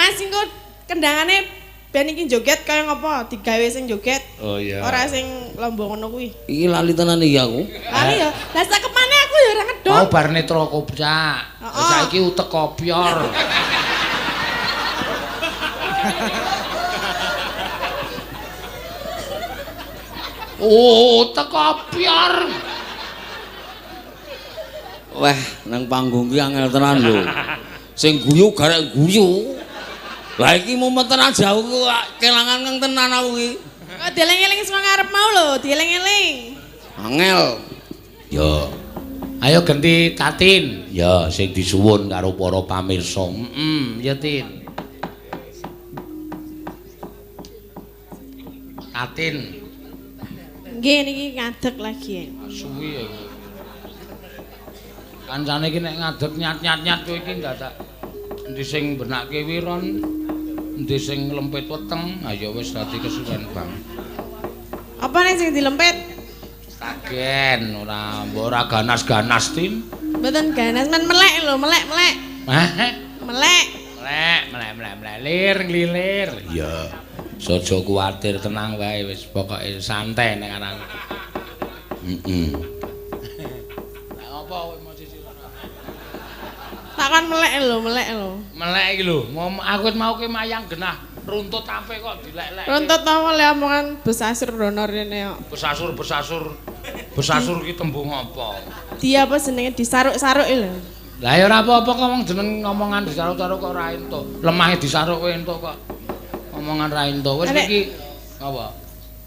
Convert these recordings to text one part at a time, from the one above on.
Mas engko kendangane ben iki joget kaya ngopo? Digawe sing joget. Oh iya. Ora sing lombo ngono kuwi. Iki lali tenan iki aku. Lali ya. Lah sakepane aku ya ora ngedon. Mau bar netra kobcak. Heeh. Saiki utek kopyor. Utek kopyor. Wah, nang panggung ki angel tenan lho. Sing guyu garek guyu. Lah iki mumet tenan jauh ku kelangan kang tenan aku iki. Kok dieling-eling semua ngarep mau lho, dieling-eling. Angel. Ya. Ayo ganti Tatin. Ya, sing disuwun karo para pamirsa. Heeh, ya Tin. Tatin. Nggih niki ngadeg lagi. Suwi ya iki. Kancane iki nek ngadeg nyat-nyat-nyat kowe iki dadak endi sing benakke wiron, endi sing lempit weteng, ayo wis dadi kesuwen banget. Apa nek sing dilempit? Stagen ora mbok ora ganas-ganas Tin. Mboten ganas men melek lho, melek-melek. Hah? Melek. Melek, melek, melek, melek, lir nglilir. Iya. Aja kuwatir, tenang wae wis pokoke santai nek aran. Heeh. Lah ngopo kowe mau sisi ora? Tak kon melek lho, melek lho. Melek iki lho, aku wis mau ki mayang genah runtut tape kok dilek-lek. Runtut apa le omongan besasur rono rene kok. Besasur, besasur. Besasur ki tembung apa? Dia apa jenenge disaruk-saruk lho. Lah ya ora apa-apa kok wong jeneng ngomongan disaruk-saruk kok ora entuk. Lemahe disaruk kowe entuk kok. Omongan ra entuk. Wis iki apa?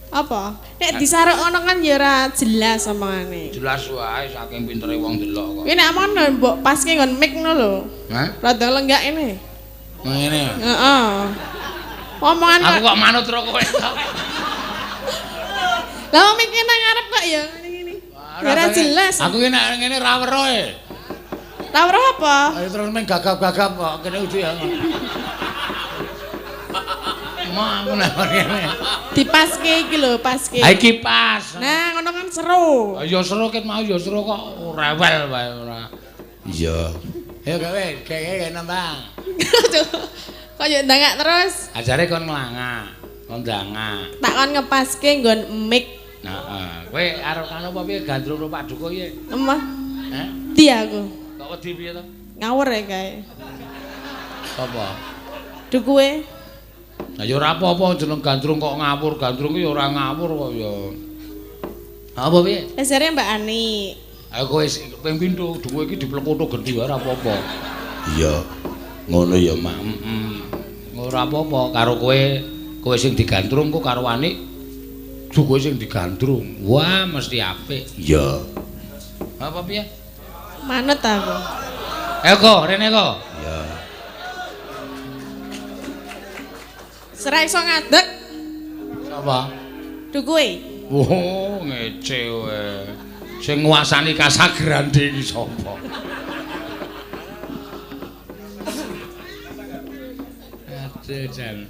Apa? Nek disaruk ngono kan ya ora jelas omongane. Jelas wae saking pintere wong delok kok. Kuwi nek omongan mbok paske nggon mic ngono lho. Hah? Rada lenggak ini. Ngene. Heeh. Omongan aku kok manut ro kowe. Lah mic nang ngarep kok ya ngene-ngene. Ya ora jelas. Aku ki nek ngene ra weruh e. Ra weruh apa? Ayo terus meng gagap-gagap kok kene uji ya. Mau aku nek ngene. Dipaske iki lho, paske. Ha iki pas. Nah, ngono kan seru. Ya seru ket mau ya seru kok rewel wae ora. Iya. Ayo gawe, gawe nembang. Kok yo ndangak terus. Ajare kon nglangak, kon ndangak. Tak kon ngepaske nggon mic. Heeh. Kowe arep karo apa piye gandrung karo Pak Duko piye? Emah. Heh? Di aku. Kok wedi piye to? Ngawur ya kae. Sapa? Dukuwe. Lah ya ora apa-apa jeneng gandrung kok ngawur, gandrung ki ya ora ngawur kok ya. Apa piye? Esere Mbak Ani. Aku wis ping pindho duwe iki diplekotho gendhi wae ora apa-apa. Iya. Ngono ya, Mak. Heeh. Ora apa-apa karo kowe, kowe sing digandrung kok karo Anik duwe sing digandrung. Wah, mesti apik. Iya. Apa piye? Manut aku. Ayo kok, rene kok. Iya. Serai iso ngadeg. Sapa? Dukuwe. Oh, ngece kowe. Sing nguasani Casagrande iki sapa? Aduh, jan.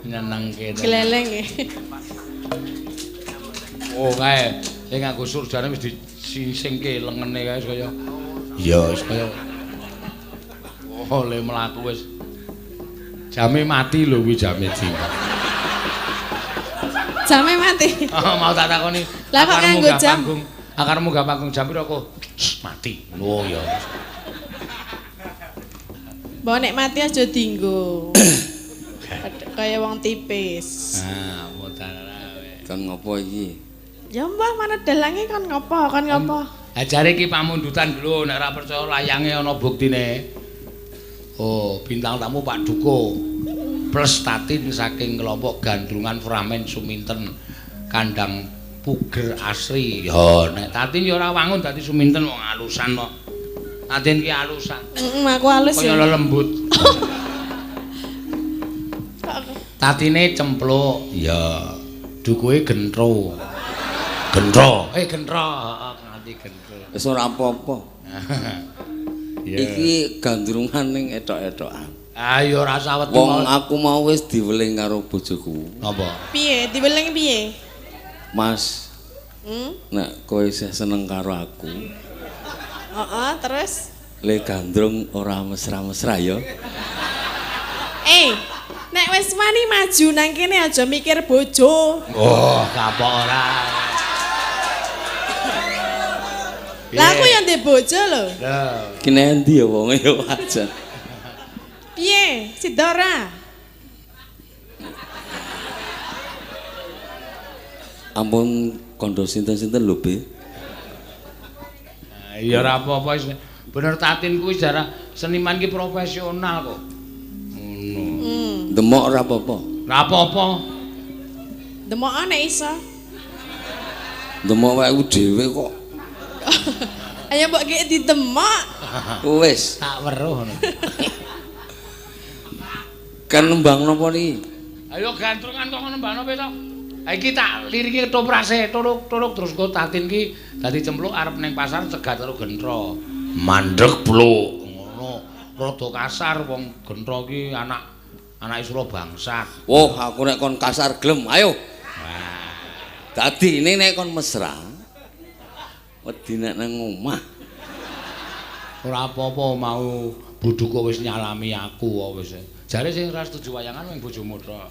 Nyenengke. Gleleng e. Oh, kae sing nganggo surjane wis disingsingke lengene kae kaya. Iya, wis kaya. Oh, le mlaku wis. Jame mati lho kuwi jame di. Jame mati. Oh, mau tak takoni. Lah kok nganggo jam? Akarmu gak panggung jam piro kok? Mati. Oh ya. Mbok nek mati aja dienggo. Kaya wong tipis. Ah, mutara. Kon ngopo iki? Ya mbah mana dalange kon ngopo? Kon ngopo? Ajare iki pamundutan lho nek ora percaya layange ana buktine. Oh, bintang tamu Pak Duko plus Tatin saking kelompok Gandrungan Framen Suminten Kandang Puger Asri. Ya nek Tatin ya ora wangun dadi Suminten wong alusan kok. Tatin ki alusan. Heeh, aku alus ya. Kaya lelembut. Tatine cempluk. Ya. Dukuhe gentro. Gentro. Gentro, heeh, nganti gentro. Wis ora apa-apa. Iki gandrungan ning etok-etokan. Ayo rasa wedi. Wong aku mau wis diweling karo bojoku. Napa? Piye? Diweling piye? Mas. Nek kowe isih seneng karo aku. Heeh, terus le gandrung ora mesra-mesra ya. Nek wis wani maju nang kene aja mikir bojo. Oh, kapok ora. Lah aku yang ndek bojo lho. Lho, Ki endi ya wonge ya wajan. Piye? Sida ora? Ampun kandha sinten-sinten lho, Be. Nah, ya ora apa-apa wis. Bener Tatin kuwi jarang seniman ki profesional kok. Ngono. Demok ora apa-apa. Ora apa-apa. Demok nek iso. Demok wae dhewe kok. Ayo mbok gek didemok. Wis, Tak weruh ngono. kan nembang napa niki? Ayo gandrungan kok ngono mbak nopo to? Ha iki tak liriki ketoprase, turuk-turuk terus kok Tatin ki dadi cempluk arep ning pasar cegat karo Gentro. Mandeg bluk ngono. Rada kasar wong Gentro ki anak Isra bangsat. Wah, aku nek kon kasar gelem, ayo. Wah. Dadi ini nek kon mesra. Wedi nek nang omah. Ora apa-apa mau budhuku wis nyalami aku kok wis. Jare sing ora setuju wayangan mung bojomu tok.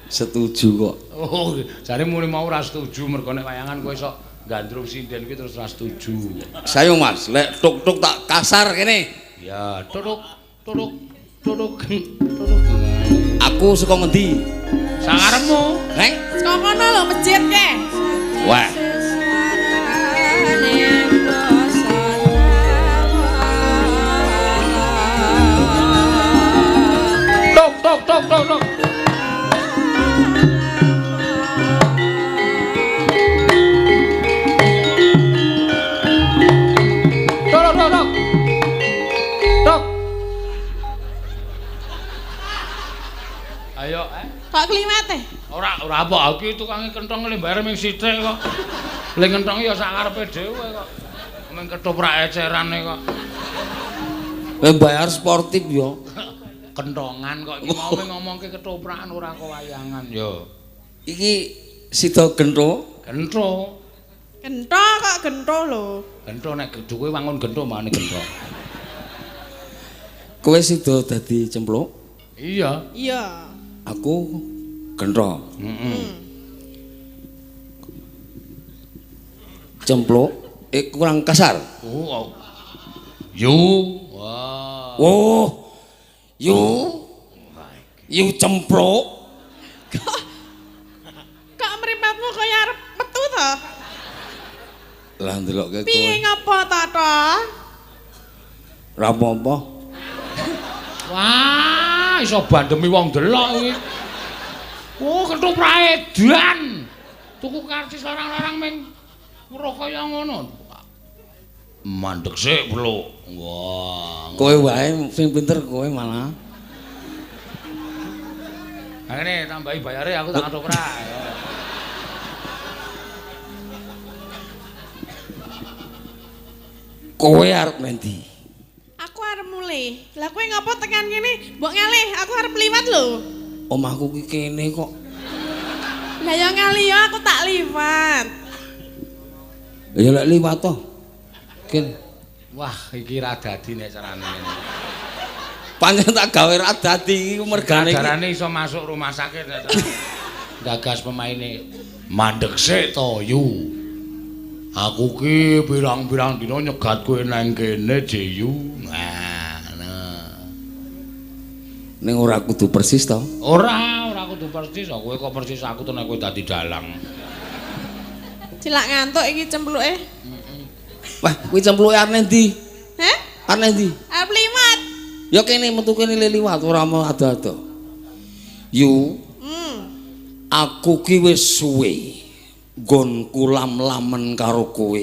Setuju kok. Oh, jare muni mau ora setuju mergo nek wayangan kowe sok gandrung sinden kuwi terus ora setuju. Sayo Mas, lek tuk-tuk tak kasar kene. Ya, turuk turuk turuk turuk. Aku saka ngendi? Sakarepmu. Heng? Saka kono lho masjid ke. Wah. Tok tok tok tok tok. Tok tok tok. Tok. Ayo, Kok kliwat e? Ora ora apa aku iki tukange kenthong le bayar ming sithik kok. Le kenthong ya sak karepe dhewe kok. Ming ketoprak ecerane kok. Kowe bayar sportif ya. Kenthongan kok iki mau ngomongke ketoprakan ora kok wayangan ya. Iki sida gentho. Gentho. Gentho kok gentho lho. Gentho nek kowe wangun gentho mbane gentho. Kowe sida dadi cempluk? Iya. Iya. Aku gentho. Heeh. Cempluk kurang kasar. Oh. Yu. Wah. Oh. Yu. Yu cempluk. Kok mripatmu kaya arep metu to? Lah ndelokke kowe. Piye ngopo to, to? Ora apa-apa. Wah, iso bandemi wong delok kuwi. Oh, ketoprak edan. Tuku karcis larang-larang ming weruh kaya ngono. Mandeg sik, Bluk. Wah. Kowe wae sing pinter kowe malah. Ha ngene tambahi bayare aku tak ketoprak. Kowe arep ngendi? Aku arep mulih. Lah kowe ngopo tekan kene? Mbok ngalih, aku arep liwat lho. Omahku ki kene kok. Lah ya ngalih ya aku tak liwat. Ya lek liwat to. Kene. Wah, iki ra dadi nek carane ngene. Pancen tak gawe ra dadi iki mergane iki. Carane iso masuk rumah sakit nek carane. Gagas pemaine mandeg sik to, Yu. Aku ki pirang-pirang dina nyegat kowe nang kene, Yu. Nah, nah. Ning ora kudu persis to? Ora, ora kudu persis. Kowe kok persis aku to nek kowe dadi dalang. Cilak ngantuk iki cempluke. Wah, kuwi cempluke arep ndi? Heh? Arep ndi? Arep liwat. Ya kene metu kene liwat ora mau ado-ado. Yu. Aku ki wis suwe nggonku lam-lamen karo kowe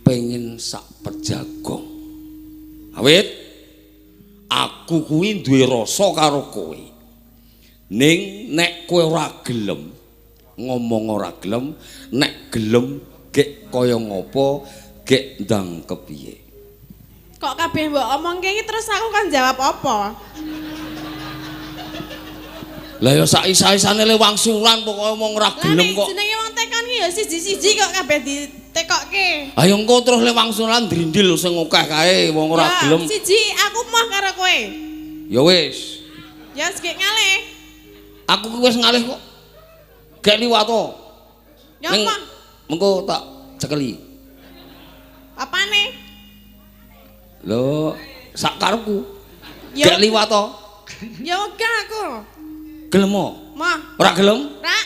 pengin sak pejagong. Awit aku kuwi duwe rasa karo kowe. Ning nek kowe ora gelem ngomong ora gelem, nek gelem gek kaya ngopo, gek ndang kepiye. Kok kabeh mbok omongke iki terus aku kon jawab apa? Lah ya sak isa-isane le wangsulan pokoke omong ora gelem kok. Lah jenenge wong tekon ki ya siji-siji kok kabeh Tekokke. Ayo engko terus le wangsulan drindil sing akeh kae wong ora gelem. Siji aku moh karo kowe. Ya wis. Ya sik ngalih. Aku ki wis ngalih kok. Gek liwat to. Ya apa? Mengko tak cekeli. Apane? Lho, sak karepku. Ya. Gek liwat to. Ya wegah aku. Gelem o? Moh. Ora gelem? Ra.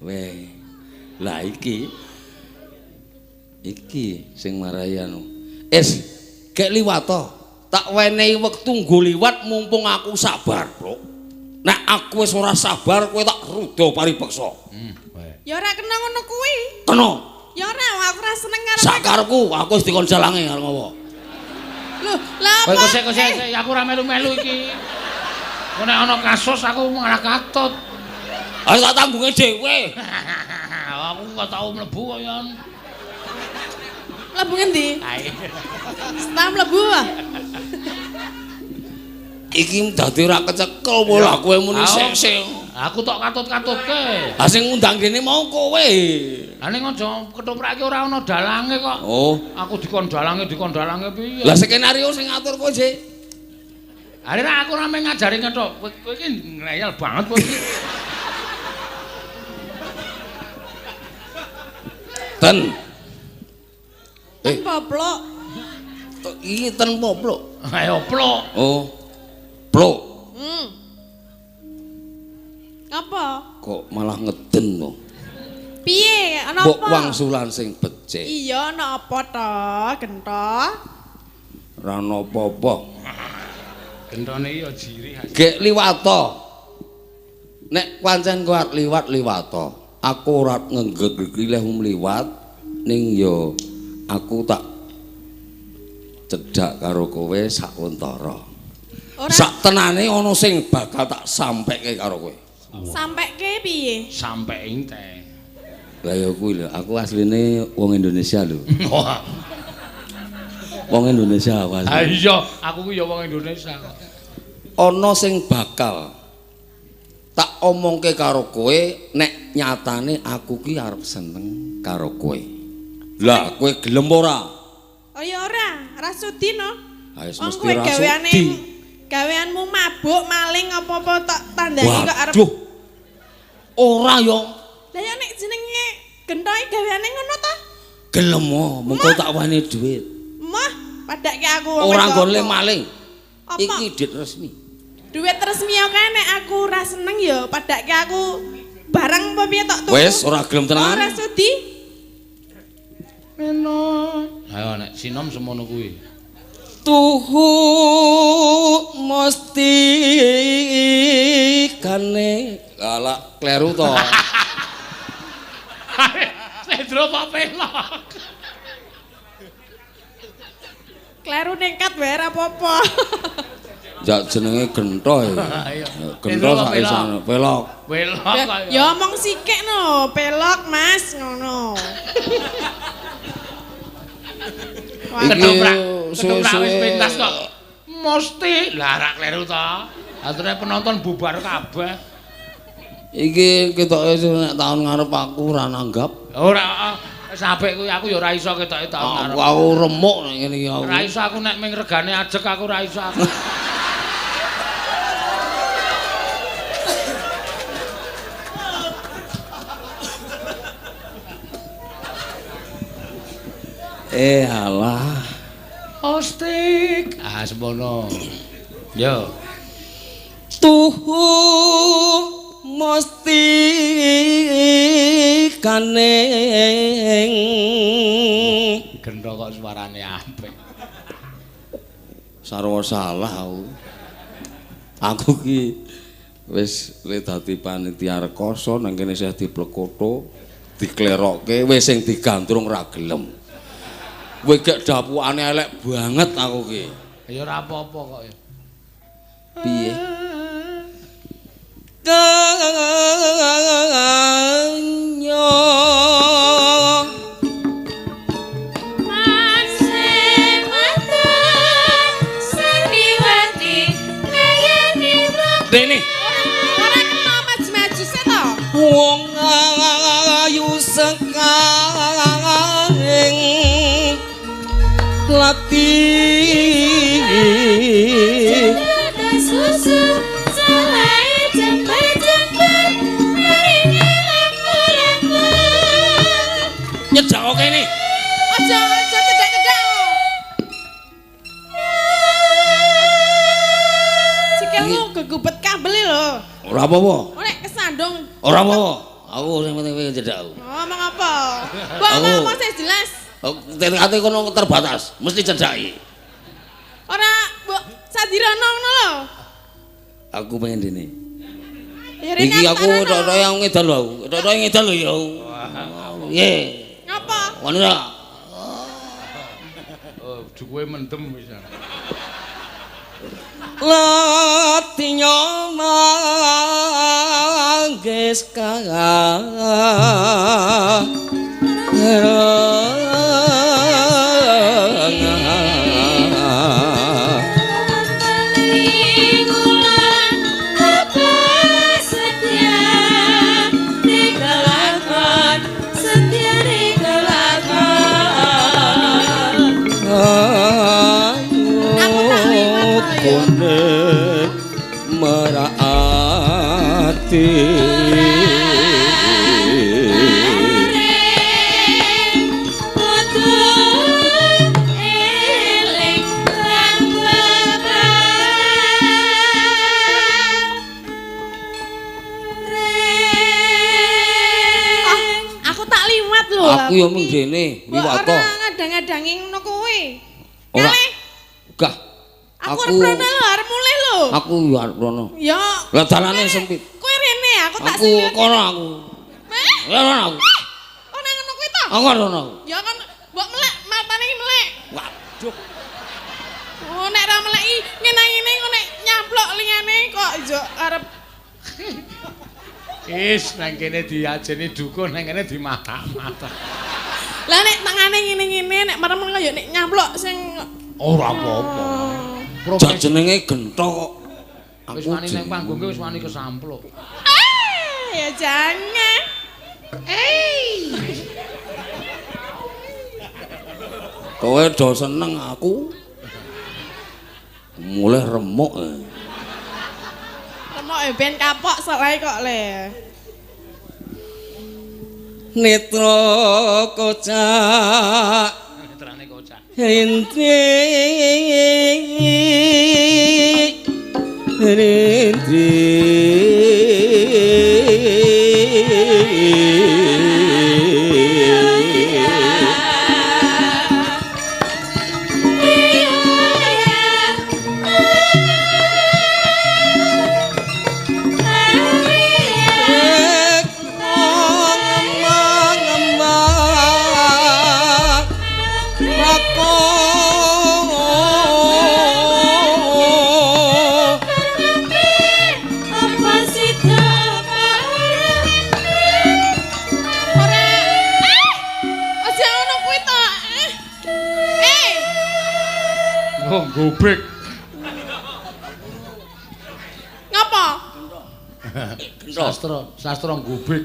Weh. Lah iki. Iki sing marai anu. Es, gek liwat to. Tak wenehi wektu nggo liwat mumpung aku sabar, Bro. Nek aku wis ora sabar kowe tak ruda paripeksa. Ya ora kena ngono kuwi. Kena. Ya ora, aku ora seneng karo Sak karepku, aku wis dikon jalange arep ngopo. Lho, lah apa? Kowe kok sik aku ora melu-melu iki. Kok nek ana kasus aku malah katut. Ayo tak tanggunge dhewe. Aku kok tau mlebu kok ya. Mlebu ngendi? Ae. Setah mlebu ah. Iki dadi ora kecekel pola kowe muni sik-sik. Aku tok katut-katutke. Lah sing ngundang kene mau kowe. Lah ning aja ketoprak iki ora ana dalange kok. Oh, aku dikon dalange piye? Lah skenario sing ngatur kowe, Dik. Are ra aku ora mung ngajari ngethok. Kowe iki ngleyel banget kowe iki. Ten. Ten poplok. Iki ten poplok. Ayo plok. Oh. Plok. Apa? Kok malah ngeden to? Piye? Ana apa? Mbok wangsulan sing becik. Iya, ana apa to, Gento? Ora ana apa-apa. Gentone ya jiri. Gek liwat to. Nek pancen kowe arep liwat liwat to. Aku ora ngenggeg leh liwat ning ya aku tak cedhak karo kowe sak untara. Sak tenane ana sing bakal tak sampeke karo kowe. Sampeke piye? Sampe ente. Lah ya kuwi lho, aku asline wong Indonesia lho. Wong Indonesia aku asline. Ha iya, aku ku ya wong Indonesia kok. Ana sing bakal tak omongke karo kowe nek nyatane aku ki arep seneng karo kowe. Lah kowe gelem ora? Oh ya ora, ora sudi no. Ha wis mesti ora sudi. Gaweanmu mabuk, maling apa-apa tak tandani kok arep. Waduh. Ora yo. Lah ya nek jenenge gentoke gaweane ngono ta? Gelem o, mengko tak wani dhuwit. Mah, padake aku wong. Ora nggone maling. Iki duit resmi. Duit resmi kae nek aku ora seneng ya padake aku barang apa piye tok tuku. Wis ora gelem tenan. Ora sudi. Meno. Ayo nek sinom semono kuwi. Tuhu mesti kane. Lah kleru to. Sendro apa pelok? Kleru ningkat wae ora apa-apa. Jak jenenge gentho ya. Gentho sak isane pelok. Pelok kok. Ya omong sikik no, pelok Mas ngono. Iki ketoprak wis pentas kok. Mesti lah ra kleru to. Aturane penonton bubar kabeh. Iki ketoke nek taun ngarep aku ora nanggap. Ora wis apik kuwi aku ya ora iso ketoke taun ngarep. Aku remuk nek ngene iki aku. Ora iso aku nek ming regane ajeg aku ora iso aku. Eh alah. Ostik. Ah semono. Yo. Tuhu mesti kaneng. Gendho kok suarane apik. Sarwa salah aku. Aku ki wis le dadi panitia rekoso nang kene isih diplekoto, diklerokke wis sing digandrung ra gelem. Kowe gek dapukane elek banget aku ki. Ya ora apa-apa kok ya. Piye? Kanyo Dene ora kena maju-maju sik to. Wong ayu sekali. ati susu selai jember-jember maringi lembu-lembu. Nyedak kene. Aja aja cedak-cedak. Sikilmu gegubet kabel lho. Ora apa-apa. Nek kesandung. Ora apa-apa. Aku sing penting pengen cedak aku. Ngomong apa? Mbok ngomong sing jelas. Tekate kono terbatas, mesti cedaki. Ora mbok sadirono ngono lho. Aku pengen dene. Ya Iki aku tok-tok yang ngedal lho aku. Tok-tok ngedal lho ya. Piye? Ngapa? Ngono ta? Oh, dukuhe mendem wis. Latinyo manggis Aku tak liwat lho. Aku yo mung dene liwat to. Ora ngadang-ngadangi ngono kuwi. Ora. Gah. Aku arep rono lho, arep mulih lho. Aku yo arep rono. Ya. Lah dalane sempit. Kowe rene, aku tak sing. Aku kono aku. Ya rono aku. Oh nang ngono kuwi to? Aku rono. Ya kon mbok melek, matane iki melek. Waduh. Oh nek ra meleki ngene-ngene kok nek nyamplok liyane kok yo arep. Is nang kene diajeni dukun, nang kene dimatak-matak. Lah nek tangane ngene-ngene nek merem kaya nek nyamplok sing ora apa-apa. Jan jenenge gentho kok. Wis wani nang panggung wis wani kesampluk. Ya jangan. Kowe do seneng aku. Mulih remuk. Remuk ben kapok soalé kok le. Netra kocak. Netrane kocak. Rintri rintri Gobek. Ngapa? Sastra, sastra gobek.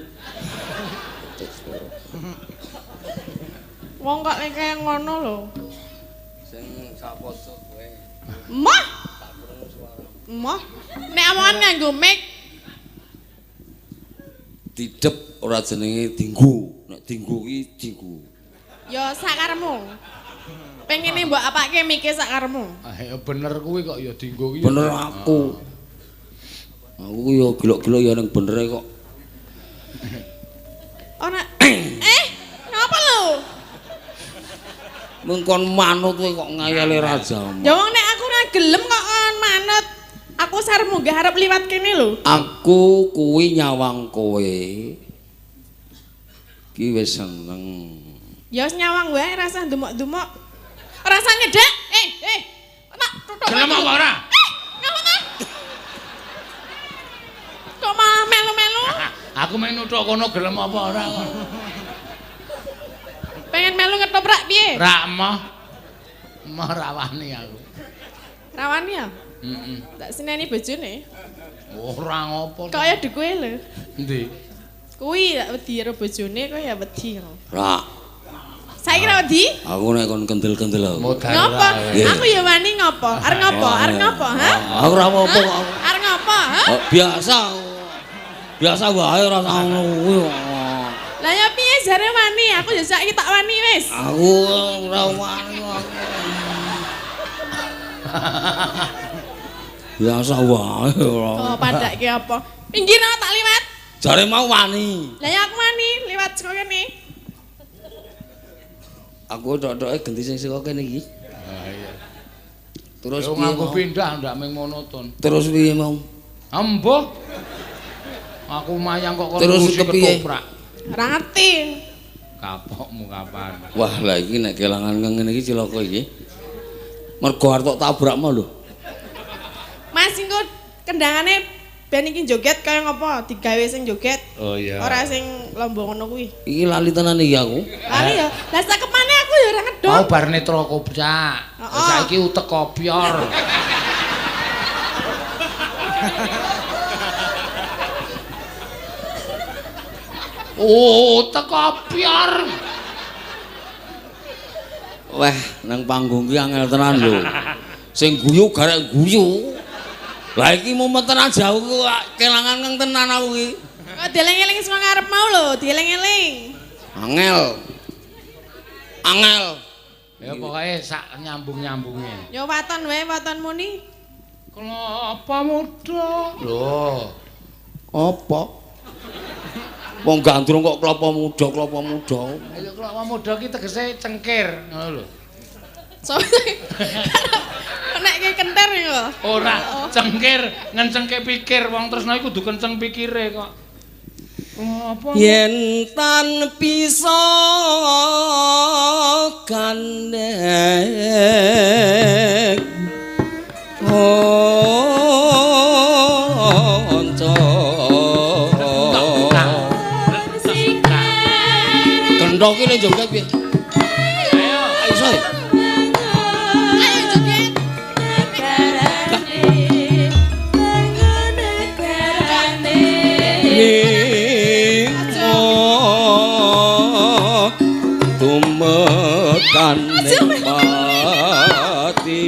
Wong kok lek kaya ngono lho. Sing saposo kowe. Moh. Tak krungu suaramu. Moh. Nek omongan nganggo mic. Didep ora jenenge dinggo. Nek dinggo ki dinggo. Ya sakaremu. Pengene mbok apake mike sakaremu. Ah ya bener kuwi kok ya dinggo kuwi. Bener aku. Aku ya gelok-gelok ya ning benere kok. Ora. Ngapa lho? Mengkon manut kowe kok ngayale raja. Ya wong nek aku ora gelem kok kon manut. Aku sarep munggah arep liwat kene lho. Aku kuwi nyawang kowe. Ki wis seneng. Ya wis nyawang wae rasah ndumok-ndumok. Rasa nyedek? Tak tutuk. Gelem apa ora? Ngapa ta? Kok malah melu-melu? Aku main nuthuk kono gelem apa ora? Pengen melu ngetoprak piye? Rak moh. Moh rawani aku. Rawani ya? Heeh. Tak seneni bojone. Ora ngopo. Kaya duwe lho. Endi? Kuwi tak wedi karo bojone, kowe ya wedi. Rak. Saiki ra wedi? Aku nek kon kendel-kendel aku. Ngopo? Aku ya wani ngopo? Arep ngopo? Arep ngopo, ha? Aku ora apa-apa. Arep ngopo, ha? Biasa. Biasa wae ora ngono kuwi. Lah ya piye jare wani? Aku ya saiki tak wani wis. Aku ora wani. Biasa wae ora. Oh, padake apa? Pinggir tak liwat. Jare mau wani. Lah ya aku wani liwat saka kene. Aku tok-toke genti sing saka kene iki. Ha iya. Terus piye? Aku pindah ndak mung monoton. Terus piye mau? Embuh. Aku mayang kok kon ngurusi ketoprak. Ora ngerti. Kapokmu kapan? Wah, lah iki nek kelangan ngene iki cilaka iki. Mergo arep tok tabrak mau lho. Mas engko kendangane ben iki joget kaya ngopo? Digawe sing joget. Oh iya. Ora sing lombo ngono kuwi. Iki lali tenan iki aku. Lali ya. Lah sakepane aku ya ora ngedon. Mau bar netra kopcak. Saiki utek kopyor. Oh, utek kopyor. Wah, nang panggung ki angel tenan lho. Sing guyu garek guyu. Lah iki mumet tenan jauh ku kelangan kang tenan aku iki. Kok dieling-eling saka ngarep mau lho, dieling-eling. Angel. Angel. Ya pokoke sak nyambung-nyambunge. Ya waton wae waton muni. Kelapa muda. Lho. Apa? Wong gandrung kok kelapa muda, kelapa muda. Ayo kelapa muda ki tegese cengkir, ngono lho. Nek ki kenter ya. Ora, cengkir, ngencengke pikir wong tresna iku kudu kenceng pikire kok. Apa? Yen tan bisa gandeng. Kendho ki le joget piye? Ayo, iso. Ayo joget. Tumekan pati.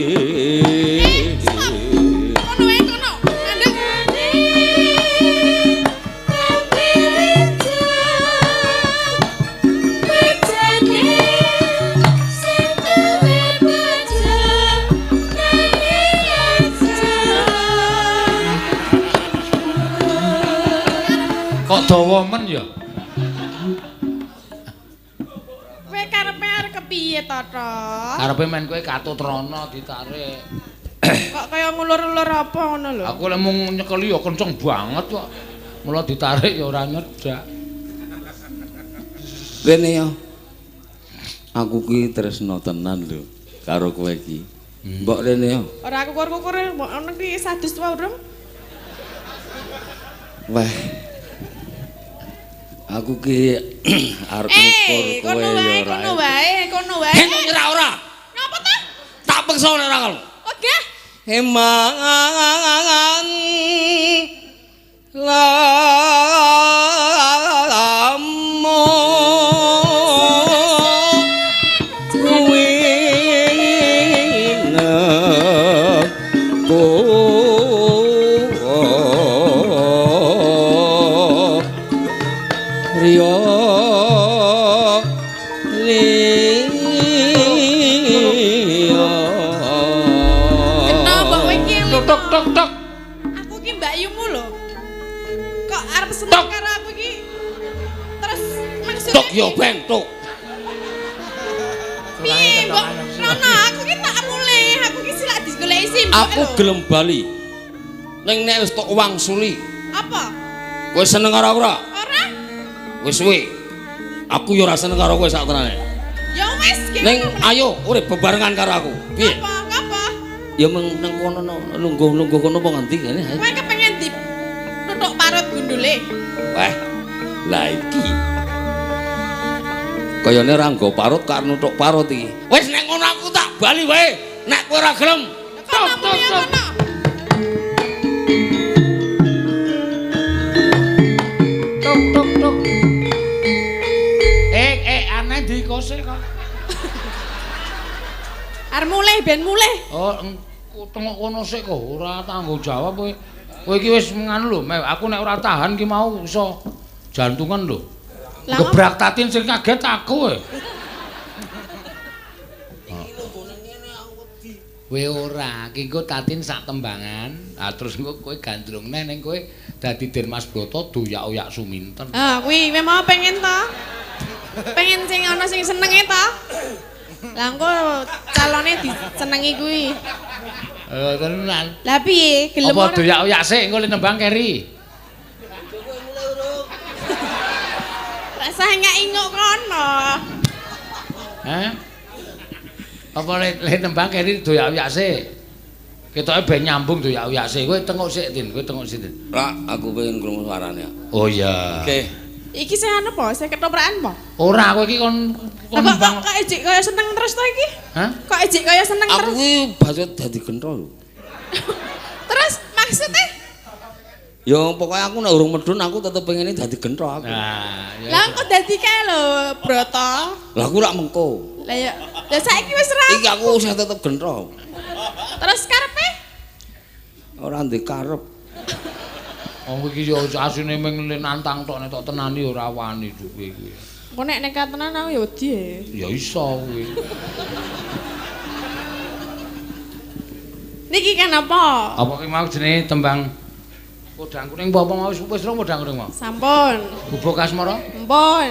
Kono wae kono. Ngandhek. Kok dawa men ya? Kowe karepe arep kepiye to, Tok? Karepe men kowe katut rono ditarik. Kok kaya ngulur-ulur apa ngono lho? Aku lek mung nyekeli ya kenceng banget kok. Mula ditarik ya ora nyedak. Rene ya. Aku ki tresno tenan lho karo kowe iki. Mbok rene ya. Ora kukur-kukur mbok ono ki sadus wae urung. Wah. Aku ki arep ngukur kowe ya ora. Kono wae, kono wae. Heh, ora ora. Ngapa ta? Tak peksa ora kalau. Oke. Eman lamo kuwi Rio Rio. Kena mbok kowe iki tok tok tok. Aku ki mbakyumu lho. Kok arep seneng karo aku iki? Terus maksudnya tok yo beng tok. Piye mbok Rono aku ki tak mulih, aku ki silak digoleki simbok. Aku gelem bali. Ning nek wis tok wangsuli. Apa? Kowe seneng karo aku ora? Ora. Wis suwe. Aku yo ora seneng karo kowe sak tenane. Ya wis, ning ayo urip bebarengan karo aku. Piye? Apa? Ngapa? Ya meng nang kono lungguh-lungguh kono apa ngendi kene? Kowe kepengen di tutuk parut gundule. Wah. Lah iki. Kayane ora nggo parut karo nutuk parut iki. Wis nek ngono aku tak bali wae. Nek kowe ora gelem. Tok tok tok. Tok tok tok. Aneh dikose kok. Arep mulih ben mulih. Oh, tengok kono sik kok ora tanggung jawab kowe. Kowe iki wis nganu lho, aku nek ora tahan ki mau iso jantungan lho. Gebrak Tatin sing kaget aku kowe. Kowe ora, ki engko Tatin sak tembangan, ha terus engko kowe gandrung neh ning kowe dadi Den Mas Broto doyak-oyak Suminten. Ah, kuwi kowe mau pengen to? Pengen sing ana sing senenge to? Lah engko calone disenengi kuwi. Tenan. Lah piye? Gelem ora? Apa doyak-oyak sik engko le nembang keri. Rasah ngak-inguk kono. Hah? Apa le nembang keri doyak-oyak sik? Ketoke ben nyambung doyak-oyak sik. Kowe tengok sik, Tin. Kowe tengok sik, Tin. Rak, aku pengen krungu suarane. Oh iya. Oke. Iki sing anu apa? Sing ketoprakan apa? Ora, kowe iki kon nembang. Kok ejek kaya seneng terus to iki? Hah? Kok ejek kaya seneng terus? Aku iki bacot dadi gentho lho. Terus maksudnya? Ya pokoknya aku nek urung medhun aku tetep pengene dadi gentho aku. Nah, ya. Lah kok dadi kae lho, Broto. Lah aku lak mengko. Lah ya, lah saiki wis ra. Iki aku isih tetep gentho. Terus karepe? Ora ndek karep. Wong iki yo asine mung nantang tok nek tok tenani ora wani duwe kuwi. Engko nek nekat tenan aku ya wedi e. Ya iso kuwi. Niki kan apa? Apa ki mau jenenge tembang Podang Kuning apa mau wis ro Podang Kuning mau? Sampun. Gubuk Asmara? Sampun.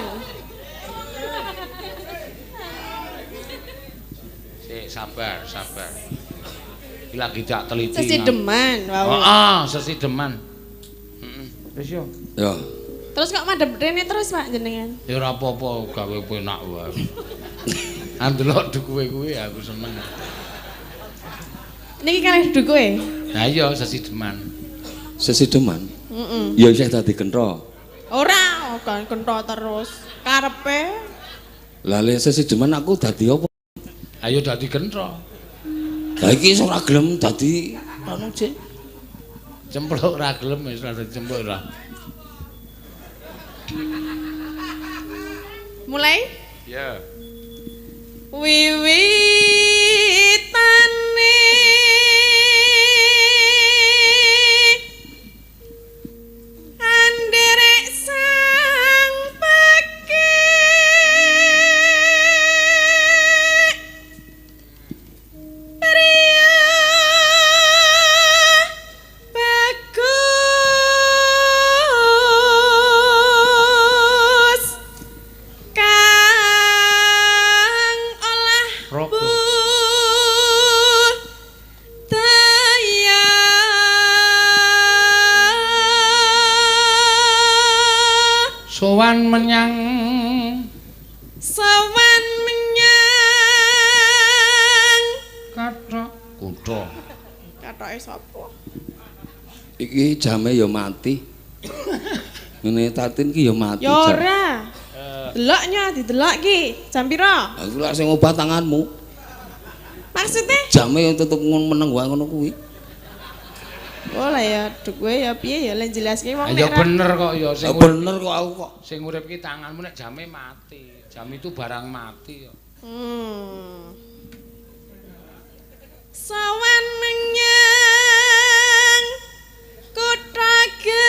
Sik sabar, sabar. Iki lagi tak teliti. Sesideman wau. Heeh, sesideman. Wis yo. Ya. Terus kok madhep rene terus Pak jenengan? Ya ora apa-apa, gawe penak wae. Andelok dukuwe kuwi aku seneng. Niki kalih dukuwe? Lah iya sesideman. Sesideman? Heeh. Ya isih dadi gentho. Ora, kan gentho terus. Karepe. Lah lek sesideman aku dadi apa? Ayo dadi gentho. Lah iki ora gelem dadi anu sik. Cempluk ora gelem wis ora dadi cempluk ora. Mulai? Ya. Wiwitane anderek sang pekik priya bagus kang olah budaya. Sowan menyang kathok kutha. Kathoke sapa? Iki jame ya mati. Ngene Tatin ki ya mati. Ya ora. Deloknya didelok ki. Jam pira? Aku lak sing obah tanganmu. Maksudnya? Jame ya tetep meneng wae ngono kuwi. Oh lah ya duwe ya piye ya lek jelaske wong nek Ya bener kok ya sing bener kok aku kok. Sing urip ki tanganmu nek jame mati. Jam itu barang mati kok. Sowan menyang kutha gedhe.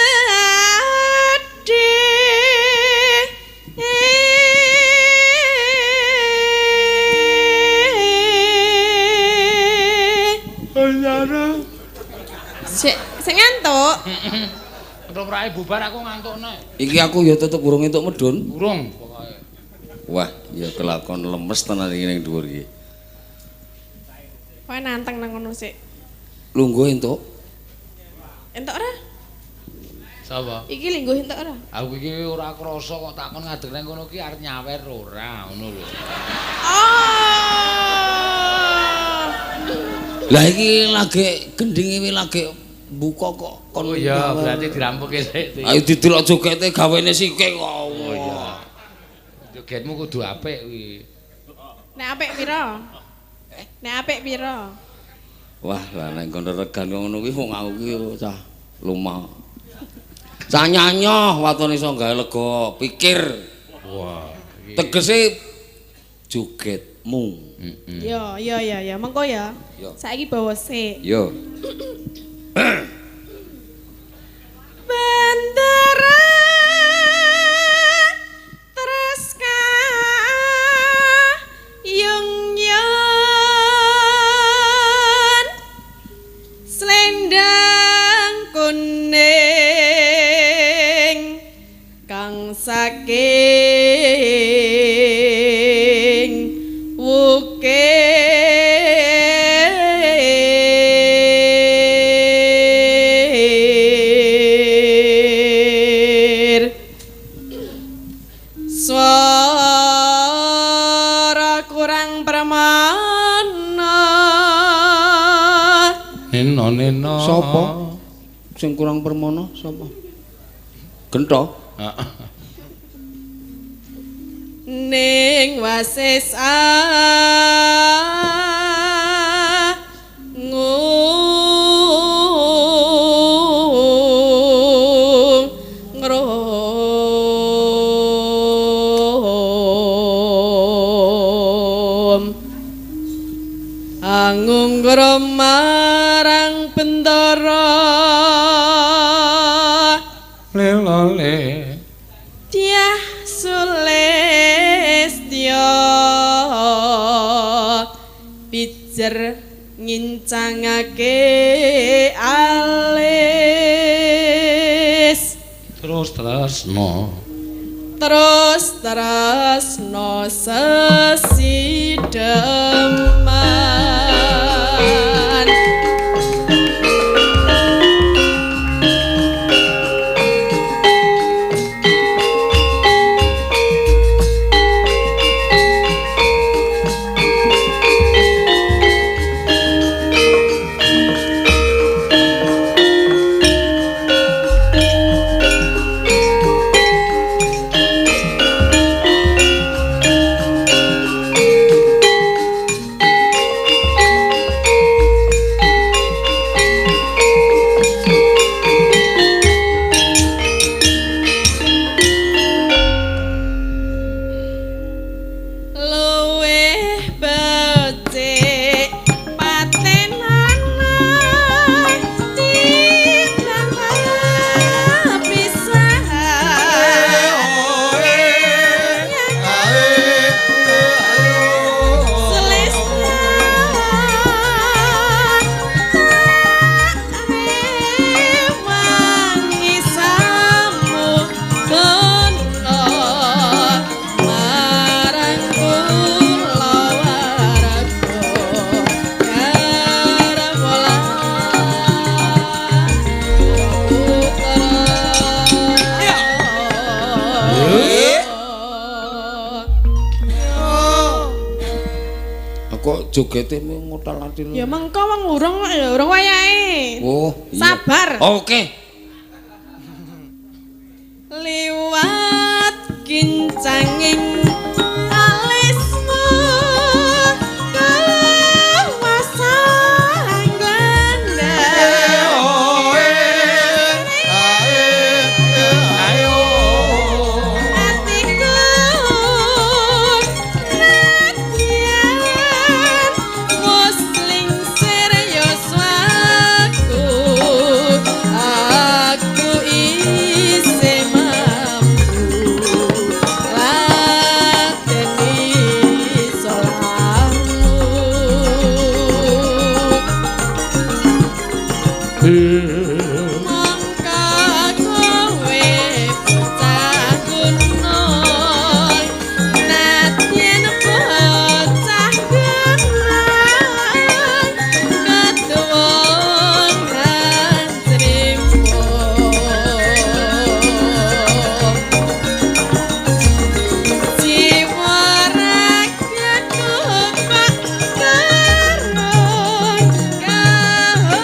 Ora. Sik, sik ngantuk. Ketoprake bubar aku ngantukne. Iki aku ya tetep urung entuk medhun. Urung pokoke. Wah, ya kelakon lemes tenan iki ning dhuwur iki. Kowe nantang nang ngono sik. Lungguh entuk. Entuk ora? Sapa? Iki lungguh entuk ora? Aku iki ora krasa kok takon ngadeg nang kono ki arep nyawer ora ngono lho. Oh. Lah iki lagi gendinge iki lagi buka kok kon. Oh iya, berarti dirampuke sik. Ayo didelok jogete gawene sike kok. Oh iya. Jogetmu kudu apik kuwi. Nek apik pira? Nek apik pira? Wah, lah nek kono regan ngono kuwi wong aku ki cah lumah. Cah nyanyoh watone iso gawe lega pikir. Wah, tegese joget Mu. Yo yo yo yo mengko ya. Saiki bawa sik. Yo. Bendera terus kayung yon selendang kuning kang saking wukir swara kurang permana. Neno neno. Sapa? Sing kurang permana sapa? Gentho. Heeh. Ning wasis angunggrum marang bendara lelole Dyah Sulistya pijer ngincangake alis terus tresno terus tresno sesideman. Luwih becik patenana timbang pisahan. Sulistya tak rewangi samugono marang kula warga garwa putra. Kok jogete ngotal-atil. Ya mengko wong urung kok ya urung wayahe. Oh, iya. Sabar. Oke. Liwat kincanging alismu kawasang glendang atiku nadyan wis lingsir yuswaku aku isih mampu ladeni salahmu. Mongko kowe bocah gunung nadyan bocah gunung ketuwung trimo jiwa ragaku pak karung kahormatan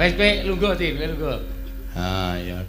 wis kowe lungguh, Tin, kowe lungguh. Ha iya.